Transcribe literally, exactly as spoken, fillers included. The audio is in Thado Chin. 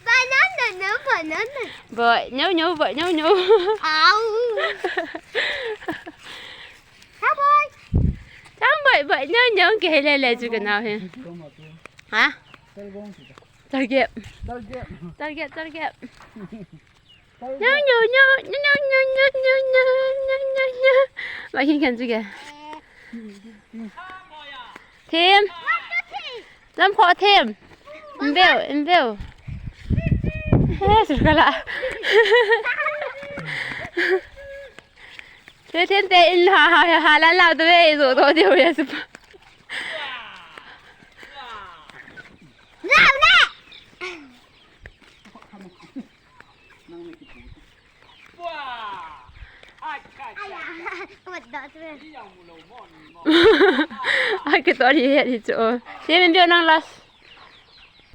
Banana, no, banana. Boy, no, no, boy, no, no. Ow. Cowboy. Cowboy, boy, no, no, ke le le chu ka nau he. Ha? Target. Target, target. No, no, no. Ba hin khen chu ke. Thim. Lam kho thim. Inveo, inveo. He, sur kala. Te thim te in ha, ha, ha, la, la, tu ve, zo, to, de, ve, su. Lau, le. Ai, ka tori he di chu. Te min bio nang las.